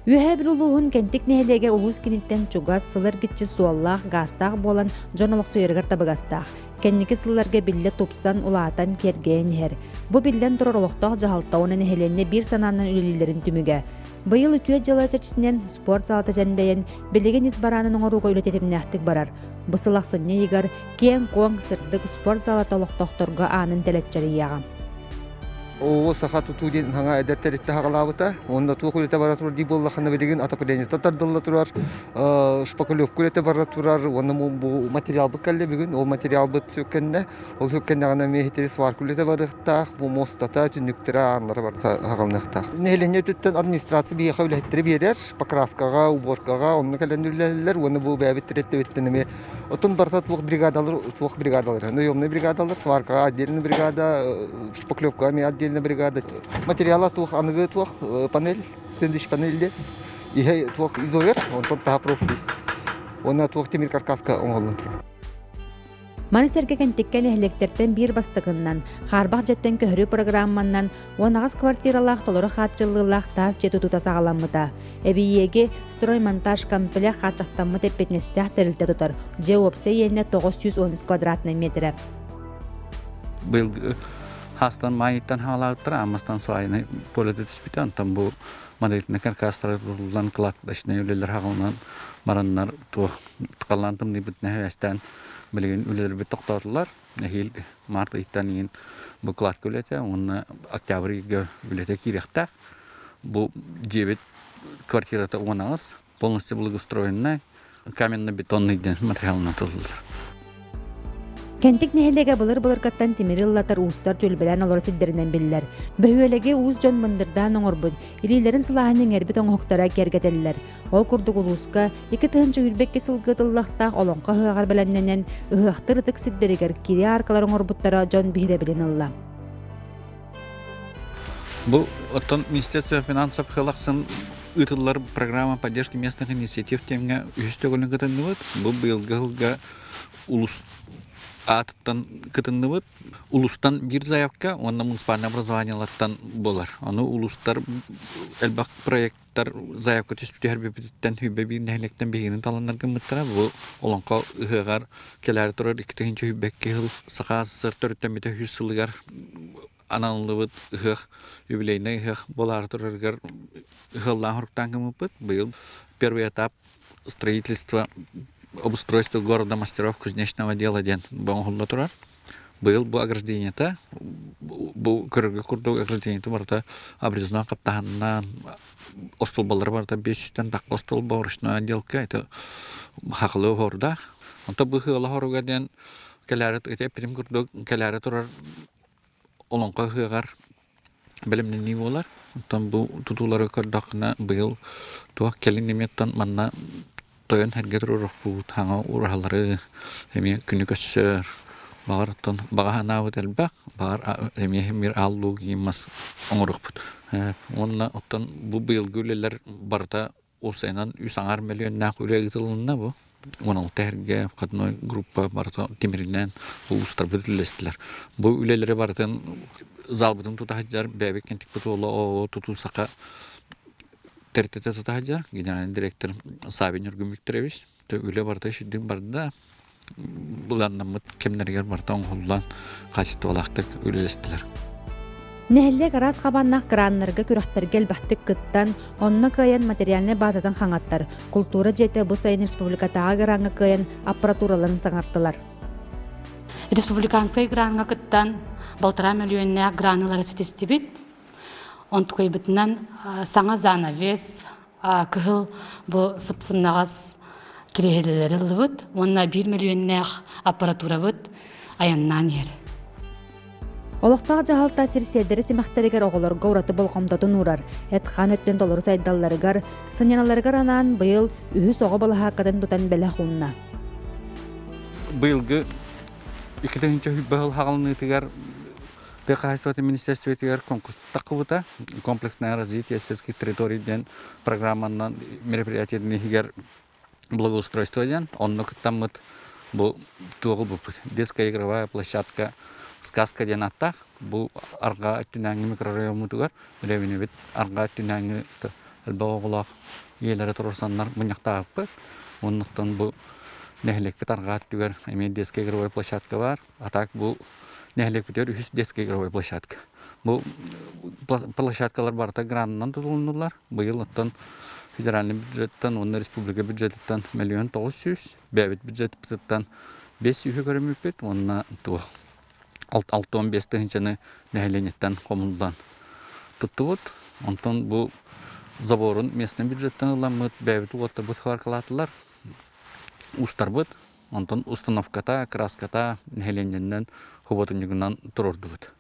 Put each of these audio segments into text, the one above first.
Үөһээ Бүлүү улууһун Кэнтик нэһилиэгэ улуус киниттэн чугас, сыл эргиччи суоллаах, гаастаах буолан дьон олохсуйарыгар табыгастаах. Кэнники сылларга биллэ тупсан, улаатан, киэргэйэн иһэр. Бу биллэн турар олохтоох дьаһалта уонна нэһилиэнньэ биир санаанан үлэлииллэрин түмүгэ. Быйыл үтүө дьыала чэрчитинэн спорт саалата дьэндэйэн, билигин ис бараанын оҥорууга үлэ тэтимнээхтик барар. Бу сыл ахсынньы ыйыгар киэҥ-куоҥ, сырдык спорт саалата олохтоохторго аанын тэлэччэрийиэҕэ. Оо, саха тутуу диэн саҥа эдэр тэрилтэ саҕалаабыта. Уонна туох үлэтэ бара турар дии буоллаххына билигин отоплениета тардылла турар, шпаклевка үлэтэ бара турар уонна бу материалбыт кэллэ бүгүн. Ол материалбыт сүккэннэ. Ол сүккэннэҕинэ эмиэ итири сварка үлэтэ барыахтаах, бу муостата, түннүктэрэ, ааннара барыта саҕаланыахтаах. Нэһилиэнньэ өттүттэн администрация биһиэхэ үлэһиттэри биэрэр, покраскаҕа, уборкаҕа онно кэлэн үлэлэллэр уонна бу бэйэбит тэрилтэбиттэн эмиэ Оттон барыта туох бригадалар, туох бригадалар, наемные бригадалар, сваркаҕа отдельная бригада, шпаклевкаҕа эмиэ отдельная бригада. Материала туох аныгы туох панель, сэндвич панель иһэ туох изовер, онтон таһа профлист. Уонна туох тимир каркаска оҥоһуллан турар. Маны сэргэ Кэнтиккэ нэһилиэктэртэн биир бастакыннан, хаарбах дьэттэн көһөрүү программаннан 18 квартиралаах толору хааччыллыылаах таас дьиэ тутуута саҕаламмыта. Эбийиэги строймонтаж комплект хааччахтаммыт эппиэтинэстээх тэрилтэ тутар. Дьиэ уопсай иэнэ 913 квадратнай миэтэрэ. Быйыл хаастан маайыттан хаалаабыттара, аммастан свайный полета түспүтэ. Онтон бу модельный каркастара тутуллан кладочнай үлэлэр хаҕылынан бараннар туох халлаан тымныйбыт нэһилиэстээн билигин үлэлэрбит тохтоотулар. Эһиил март ыйтан иин бу кладка үлэтэ уонна октябрь ыйга үлэтэ киириэхтээх. Бу дьиэбит квартирата 18, полностью благоустроенная, каменно-бетонный диэн материалынан тутуллар. Кэнтик нэһилиэгэ былыр-былыргаттан тимири ыллатар уустар түөлбэлээн олорор сирдэринэн биллэр. Бөһүөлэги уус дьон мындырдаан оҥорбут, илиилэрин сылааһын иҥэрбит оҥоһуктара киэргэтэллэр. Ол курдук улууска 2022 сылга тыллахтаах Олоҥхо ыһыаҕар бэлэмнэнэн, ыһыахтар ытык сирдэригэр кири ааркалар оҥорбуттара дьон биһирэбилин ылла. Бу оттон Министерство финансов хылахсын ыытыллар программа поддержки местных инициатив темҥэ үһүс төгүлүн кытынныбыт. Бу быйылгы сылга улус аатыттан кытынныбыт. Улустан биир заявка уонна муниципальное образованиелартан буолар. Ону улустар элбэх проект заявка түспүтүһэр бүппүтүттэн 101 нэһилиэктэн биһигини таланнар гыммыттара. Бу Олоҥхо ыһыаҕар кэлээри турар 2022 сыл Саха СССР төрүттэммитэ 100 сылыгар аналлыбыт ыһыах, юбилейнай ыһыах буолаары турарыгар ыһыаллаан хоруктаан гыммыппыт. Быйыл первый этап строительства обустройства города мастеров кузнечного дела диэн оҥоһулла турар. Быйыл бу ограждениета, бу көрөргө курдук ограждениета барыта обрезной хаптаһыннаан, остуолбалары барыта 500-тэн тахха остуолба ручной отделка, это хахылыы оһуордаах. Онто бу ыала хоруга диэн кэлээри ити эппитим курдук кэлээри турар олоҥхо ыһыаҕар бэлэмнэнии буолар. Оттон бу тутуулары көрдөххүнэ быйыл туох кэлин эмиэттэн манна тойон сэргэ туруорукпут хаҥа ураһалары эмиэ күнү көрсөр баҕар оттон баҕа санаабыт элбэх баҕар эмиэ мир ааллуу киин мас оҥоруохпут уонна оттон бу быйылгы үлэлэр барыта уопсайынан үс аҥаар мөлүйүөннээх үлэ ыытылынна бу 16 эргэ входной группа барыта тимиринэн улуустарбыт үллэстилэр бу үлэлэри барытын залбытын тута сылдьар бэйэбит кэнтикпит уола тутуу саха тэрилтэтэ тута сылдьар генеральный директор Савин Ньургун Викторович үлэ барыта үчүгдүк барда былааннаммыт кэмнэригэр барыта оҥоһуллан хаачыстыбалаахтык үлэлэстилэр. Нэһилиэк араас хабааннаах граннарга күрэхтэргэ элбэхтик кыттан, онно кыайан материальнай базатын хаҥаттар, култуура дьиэтэ бу сайын республикатааҕы граҥҥа кыайан аппаратураларын таҥартылар. Республиканскай граҥҥа кыттан балтараа мөлүйүөннээх гранылары ситистибит. Онтукайбытынан саҥа занавес, кыһыл бу сып-сымнаҕас кириэһилэлэри ыллыбыт уонна биир мөлүйүөннээх аппаратурабыт айаннаан иһэр. Олохтоох дьаһалта сир сиэрдэри симэхтэригэр оҕолорго ураты болҕомтотун уурар. Эт-хаан өттүн толору сайдалларыгар, сынньаналларыгар анаан быйыл үһүс оҕо балаһааккатын тутан бэлэх уунна. Быйылгы 2000 сыл хаҕаланыытыгар Тыа хаһаайыстыбатын министерствотыгар конкурс таххыбыта. Комплексное развитие сельских территорий диэн программанан мероприятиетин иһигэр благоустройство диэн онно кыттаммыт бу туоҕу буппут. Детская игровая площадка «Сказка» диэн ааттаах. Бу арҕаа өттүнээҥҥи микрорайоммутугар дэриэбинэбит арҕаа өттүнээҥҥи Элбэх оҕолоох ийэлэрэ туруорсаннар мунньахтаабыппыт. Оннуттан бу нэһилиэкпит арҕаа өттүгэр эмиэ детская игровая площадка баар. А так бу нэһилиэкпитигэр үһүс детская игровая площадка. Бу площадкалар барыта гранынан тутулуннулар. Быйыл оттон федеральный бюджеттан уонна республика бюджетыттан 1 900 000, бэйэбит бюджетпытыттан 500-ү көрүммүппүт уонна туох 65 тыһыынчаны нэһилиэнньэттэн хомуллан туттубут. Онтон бу заборун местный бюджеттан ыламмыт, бэйэбит уоттарбыт хваркалаатылар, устарбыт. Онтон установката, краската нэһилиэнньэннэн хубатынньыгынан туруордубут.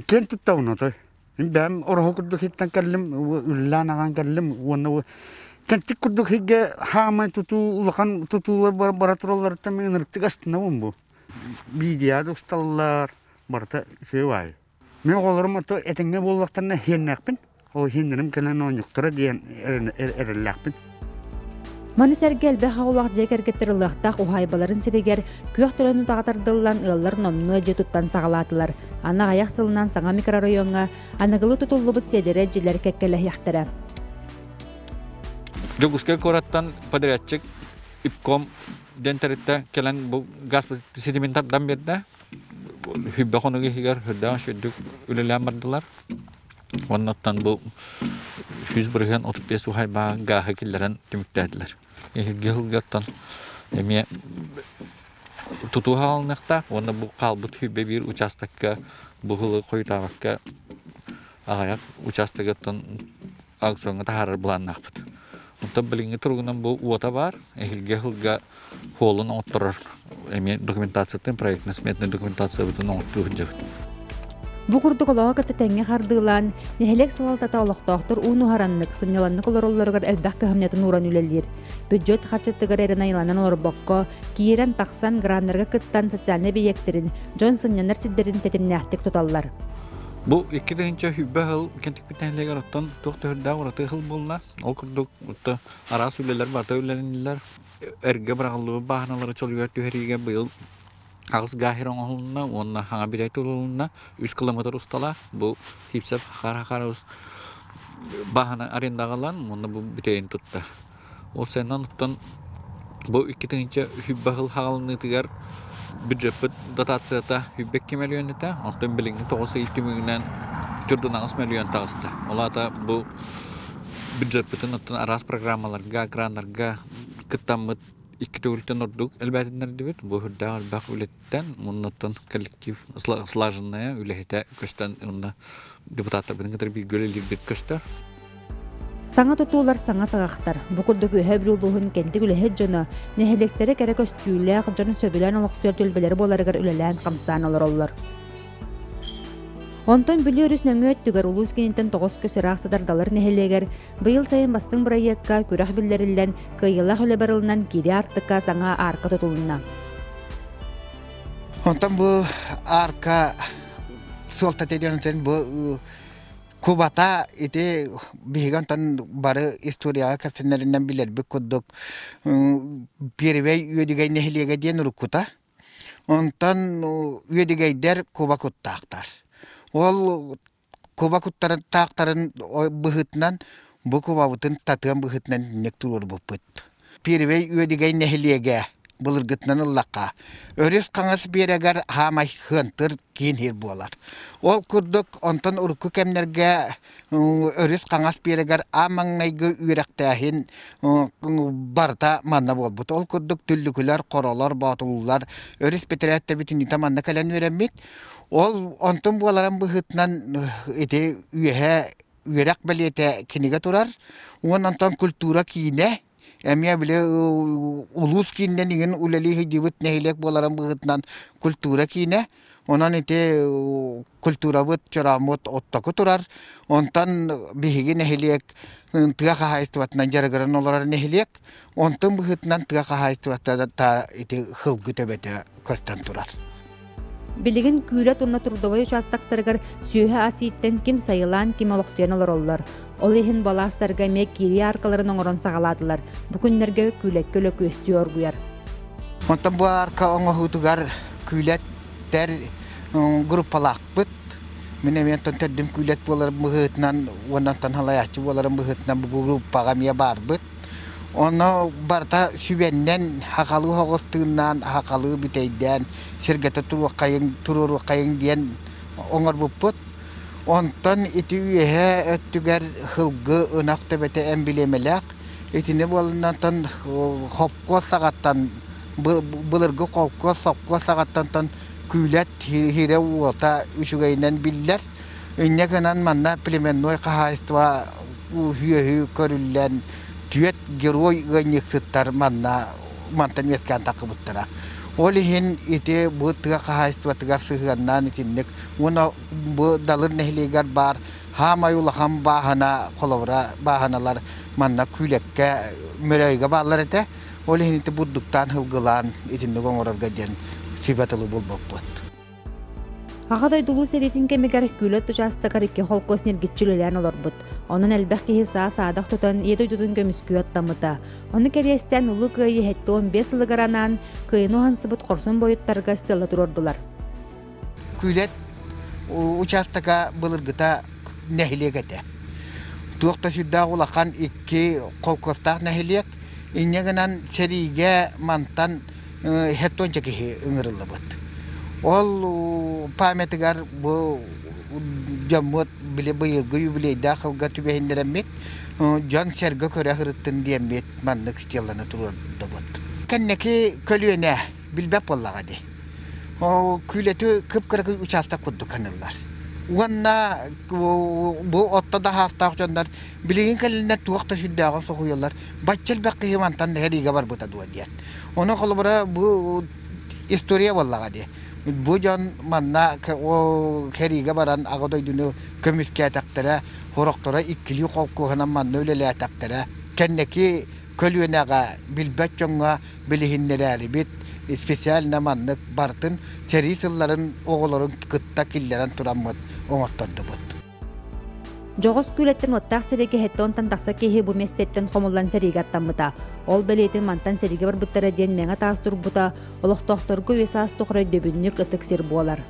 Киэн туттабын отой. Бэйэм ороһу курдук иттэн кэллим, үллээн аҕан кэллим уонна кэнтик курдук сиргэ хаамай тутуу улахан тутуулар бара туралларыттан мин ынырыктык астынабын бу. Видео усталлар, барыта үчүгэй баайы. Мин оҕолорум ото этэҥҥэ буоллахтарына иһиэннээхпин. Ол иһиэннэрим кэлэн оонньуктара диэн эрэллээхпин. Маны сэргэ элбэх оҕолоох дьиэ кэргэттэр ылыахтаах уһаайбаларын сиригэр күөх төлөн утаҕа тардыллан ыаллар номнуо дьиэ туттан саҕалаатылар. Аны аҕыйах сылынан саҥа микрорайоҥҥа аныгылыы тутуллубут сиэдэрэ дьиэлэр кэккэлэһиэхтэрэ. Дьокуускай куораттан подрядчик ИПКОМ диэн тэрилтэ кэлэн бу газ ситимин тардан биэрдэ. Хүббэ хонук иһигэр үрдээх үчүгдүк үлэлээн бардылар. Оннуттан бу 100% 35 уһайбаҕа гааһы киллэрэн түмүктээтилэр. Эһиги сылгаттан эмиэ тутуу хаалыныахтаах уонна бу хаалбыт хүббэ биир учаастакка бу сылы хойутаабакка аҕыйах учаастагыттан аукционҥа таһаарар былааннаахпыт. Оттон билиҥҥи туругунан бу уота баар, эһиилги сылга холун оҥотторор эмиэ документациятын, проектно-сметнай документациябытын оҥоттуу сылдьабыт. Бу курдук олоҕо кытта тэҥҥэ хардыылаан, нэһилиэк салалтата олохтоохтор уун уһараннык, сынньаланнык олороллоругар элбэх кыһамньытын ууран үлэлиир. Бюджет харчытыгар эрэ найыланан олорбокко, киирэн тахсан граннарга кыттан социальнай эбийиэктэрин, дьон сынньанар сирдэрин тэтимнээхтик туталлар. Бу 2020 сыл Кэнтикпит нэһилиэгэр оттон туох төһөрдөөх ураты сыл буолла. Ол курдук араас үлэлэр барыта үлэлэннилэр. Эргэ быраҕыллыбыт бааһыналары чөлүгэр түһэриигэ быйыл аҕыс гаахир оҥоһулунна уонна хаҥа бирэй тутулунна. 3 километр усталаах. Бу Сивцев Хара-Харабыс бааһына арендаҕа ылан уонна бу бүтэйин тутта. Ол сэннэн оттон бу 2020 сыл хаҕалыныытыгар бюджеппыт дотацията 102 мөлүйүөн этэ, оттон билиҥҥи 9 ый түмүгүнэн 48 мөлүйүөн таҕыста. Ол аата бу бюджеппытын оттон араас программаларга, граннарга кыттаммыт икки төгүлтэн ордук элбээтиннэрдибит. Бу үрдээх элбэх үлэттэн, уонна коллектив слаженная үлэһитэ көстөн уонна депутаттарбытын кытары бииргэ үлэлиирбит көстөр. Саҥа тутуулар саҥа саҕахтар. Бу курдук Үөһээ Бүлүү улууһун кэнтик үлэһит дьоно, нэһилиэктэрэ кэрэ көстүүлээх, дьон сөбүлээн олохсуйар түөлбэлэрэ буоларыгар үлэлээн-хамсаан олороллор. Онтон Бүлүү өрүс нөҥүө өттүгэр улуус кииниттэн 9 көс ыраах сытар Далыр нэһилиэгэр быйыл сайын бастыҥ бырайыакка күрэх биллэриллэн, кыайыылаах үлэ барылынан киирии аартыкка саҥа аарка тутулунна. Онтон бу аарка суолтата диэн бу Кубата ити биһиги онтон бары историяҕа кэпсэнэринэн билэрбит курдук Первэй Үөдүгэй нэһилиэгэ диэн уруккута. Онтон Үөдүгэйдэр куба куттаахтар. Ол куба куттарыттаахтарын быһыытынан бу кубабытын татыам быһыытынан инник туруорбуппут. Первэй Үөдүгэй нэһилиэгэ былыргытынан ыллахха, өрүс хаҥас биэрэгэр хаамай хыантыр киин сир буолар. Ол курдук онтон урукку кэмнэргэ өрүс хаҥас биэрэгэр аан маҥнайгы үөрэхтээһин барыта манна буолбут. Ол курдук түллүкүлэр, хоролор, боотулуулар өрүс бэтэрээттэ бүтүннүүтэ манна кэлэн үөрэммит. Ол онтун буоларын быһыытынан ити үөһэ үөрэх бэлиэтэ кинигэ турар. Уонна онтон культура киинэ эмиэ били улуус киининэн иҥин үлэлии сылдьыбыт нэһилиэк буоларын быһыытынан культура киинэ. Онон ити культурабыт чорооммут оттоку турар. Онтон биһиги нэһилиэк тыа хаһаайыстыбатынан дьарыгыран олорор нэһилиэк. Онтон быһыытынан тыа хаһаайыстыбата ити сылгы төбөтө көстөн турар. Билигин Күүлэт уонна Трудовой учаастактарыгар сүөһү ас ииттэн ким сайылаан, ким олохсуйан олороллор. Ол иһин балаастарга эмиэ киирии ааркаларын оҥорон саҕалаатылар. Бу күннэргэ Күүлэккэ үлэ күөстүү оргуйар. Онтон бу аарка оҥоһуутугар Күүлэттэр группалаахпыт. Мин эмиэ онтон төрдүм күүлэт буоларым быһыытынан уонна онтон халайааччы буоларым быһыытынан бу группаҕа эмиэ баарбыт. Онно барыта сүбэннэн, хахалыы оҕус тыыннаан, хахалыы бүтэйдээн, сиргэтэ туруоххайыҥ, туруоруоххайыҥ диэн оҥорбуппут. Онтон ити үөһээ өттүгэр һылгы ынах төбөтө эмблемэлээх. Итини буолуннантан хопкуос саҕаттан былыргы холкуос сопкуос саҕаттан күүлэт хирэ уота үчүгэйинэн биллэр. Инньэ гынан манна племенной хаһаайыстыба үөһү көрүллэн түөрт герой ыанньыксыттар манна мантан үөскээн таххыбыттара. Ол иһин ити бу тыа хаһаайыстыбатыгар сыһыаннаан итинник уонна бу Далыр нэһилиэгэр баар хаамай улахан бааһына холобура бааһыналар манна Күүлэккэ Мөрөөйгө бааллар этэ. Ол иһин ити бурдуктаан һылгылаан итинник оҥорорго диэн сүбэ тылы булбуппут. Аҕа дойду Улуу сэриитин кэмигэр Күүлэт учаастагар икки холкуос ньиргиччи үлэлээн олорбут. Онон элбэх киһи саа-саадах тутан Ийэ дойдутун көмүскүү аттаммыта. Ону кэриэстээн Улуу Кыайыы 75 сылыгар анаан Кыайыны уһансыбыт хорсун буойуттарга стела туруордулар. Күүлэт учаастага былыргыта нэһилиэк этэ. Туох да сүрдээх улахан икки холкуостаах нэһилиэк. Инньэ гынан сэриигэ мантан хеттонча киһи ыҥырыллыбыт. Ол памятыгар бу дьоммут били быйылгы юбилейдаах сылга түбэһиннэрэммит дьон-сэргэ көрө сырыттын диэммит маннык стелланы туруордубут. Кэнники көлүөнэ билбэт буоллаҕа дии. Күүлэти кып-кыракый учаастак курдук аныыллар. Уонна бу отто да хаастаах дьоннор билигин кэлиннэр туох да сүрдээҕин соһуйаллар. Бачча элбэх киһи мантан сэриигэ барбыта дуо диэн. Ону холобура бу история буоллаҕа дии. Бу дьон манна сэриигэ баран Аҕа дойдуну көмүскээтэхтэрэ, сорохторо иккилии холкуоһунан манна үлэлээтэхтэрэ. Кэнники көлүөнэҕэ билбэт дьоҥҥо билиһиннэрээрибит специально маннык барытын сэрии сылларын оҕолорун кытта киллэрэн тураммыт оҥоттордубут. Дьоҕус күүлэттэн уоттаах сирэйгэ сэттэ уонтан тахса киһи бу миэстэттэн хомуллан сэриигэ аттаммыта. Ол бэлиэтин мантан сэриигэ барбыттара диэн мэҥэ таас турбута олохтоохторго үйэ саас тухары өйдөбүнньүк ытык сир буолар.